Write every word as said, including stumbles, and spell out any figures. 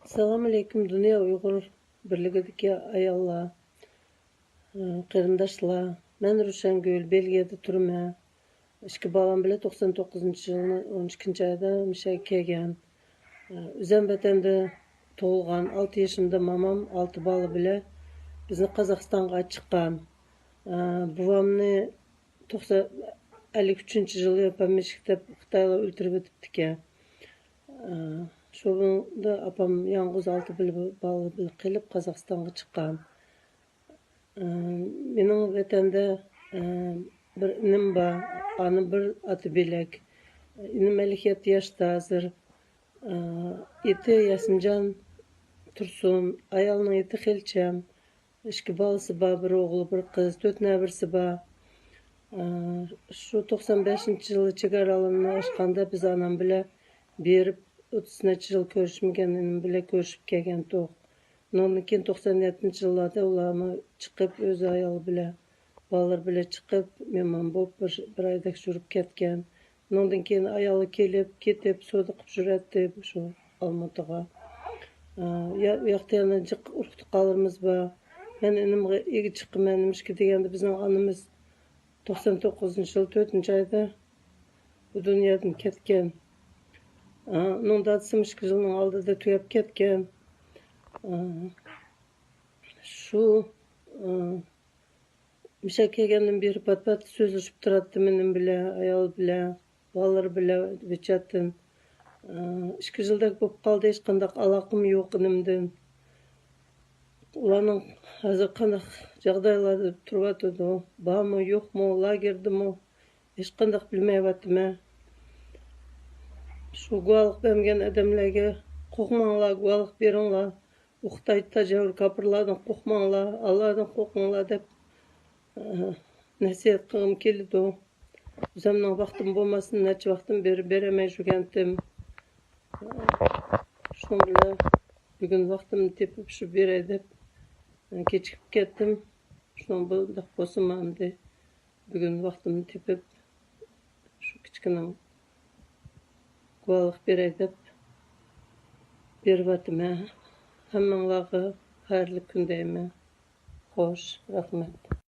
ئەسسالامۇ ئەلەيكۇم، دۇنيا ئۇيغۇر بىرلىكىدىكى ئاياللار، قېرىنداشلار. مەن روشەنگۈل، بېلگىيەدە تۇرىمەن. ئىككى بالام بىلەن توقسان توققۇزىنچى يىلنىڭ ئون ئىككىنچى ئايدا مىشەگە كەلگەن. ئۆزەم ۋەتەندە تۇغۇلغان، ئالتە يېشىمدا مامام ئالتە بالا بىلەن بىزنى قازاقىستانغا ئاچىققان. بوۋامنى توقسان، ئەللىك ئۈچىنچى يىلى پومېشچىك دەپ خىتايلار ئۆلتۈرۈپ ئېتىپتىكەن. شۇنىڭدا ئاپام يالغۇز ئالتە بالا بىلەن قېلىپ قازاقىستانغا چىققان. مېنىڭ ۋەتەندە بىر ئىنىم بار، ئانا بىر، ئاتا بۆلەك. ئىنىم ئەللىك يەتتە ياشتا ھازىر. ئېتى ياسىنجان تۇرسۇن، ئايالنىڭ ئېتى خېلىچەم. ئىككى بالىسى بار، بىر ئوغۇل، بىر قىز، تۆت نەۋرىسى بار. شۇ توقسان بەشىنچى يىلى چېگرالارنى ئاچقاندا بىز ئانام بىلەن بېرىپ، ئوتتۇز نەچچە يىل كۆرۈشمىگەن ئىنىم بىلەن كۆرۈشۈپ كەلگەنتۇق. ئۇنىڭدىن كېيىن توقسان يەتتىنچى يىللاردا ئۇلارمۇ چىقىپ، ئۆز ئايالى بىلەن، بالىلىرى بىلەن چىقىپ، مېھمان بولۇپ بىر، بىر ئايدەك يۈرۈپ كەتكەن. ئۇنىڭدىن كېيىن ئايالى كېلىپ، كېتىپ، سودا قىلىپ يۈرەتتى شۇ ئالمۇتىغا. ئا، يا-، ئۇ ياقتا يەنە جىق ئۇرۇق-تۇغقانلىرىمىز بار. مەن ئىنىمغا ئىگە چىقىمەن، نېمىشقا دېگەندە بىزنىڭ ئانىمىز توقسان توققۇزىنچى يىل تۆتىنچى ئايدا بۇ دۇنيادىن كەتكەن. ئا، ئۇنىڭ دادىسىمۇ ئىككى يىلنىڭ ئالدىدا تۈگەپ كەتكەن. ئا، شۇ، ئا، مىشەگە كەلگەندىن بېرى پات-پات سۆزلىشىپ تۇراتتىم ئىنىم بىلەن، ئايال بىلەن، بالىلىرى بىلەن ۋىچەتتىن. ئىككى يىلدەك بولۇپ قالدى، ھېچقانداق ئالاقىم يوق ئىنىمدىن. ئۇلارنىڭ ھازىر قانداق جاغدايلاردا تۇرۇۋاتىدۇ، بارمۇ، يوقمۇ، لاگېردىمۇ، ھېچقانداق بىلمەيۋاتىمەن. شۇ گۇۋاھلىق بەرمىگەن ئادەملەرگە قورقماڭلار، گۇۋاھلىق بېرىڭلار. ئۇ خىتاي تاجاۋۇر كاپىرلاردىن قورقماڭلار، ئاللادىن قورقۇڭلار دەپ، ئە، نەسىھەت قىلغۇم كېلىدۇ. ئۆزۈمنىڭ ۋاقتىم بولماستىن، نەچچە ۋاقتىم بېرى بېرەلمەي يۈرگەنتىم. شۇنىڭ بىلەن بۈگۈن ۋاقتىمنى تېپىپ شۇ بېرەي دەپ، ئە، كېچىكىپ كەتتىم. شۇنىڭ بۇنداق بولسىمۇ ئەمدى بۈگۈن ۋاقتىمنى تېپىپ، شۇ كىچىككىنە گۇۋاھلىق بېرەي دەپ بېرىۋاتىمەن. ھەممىڭلارغا خەيرلىك كۈن دەيمەن. خوش، رەھمەت.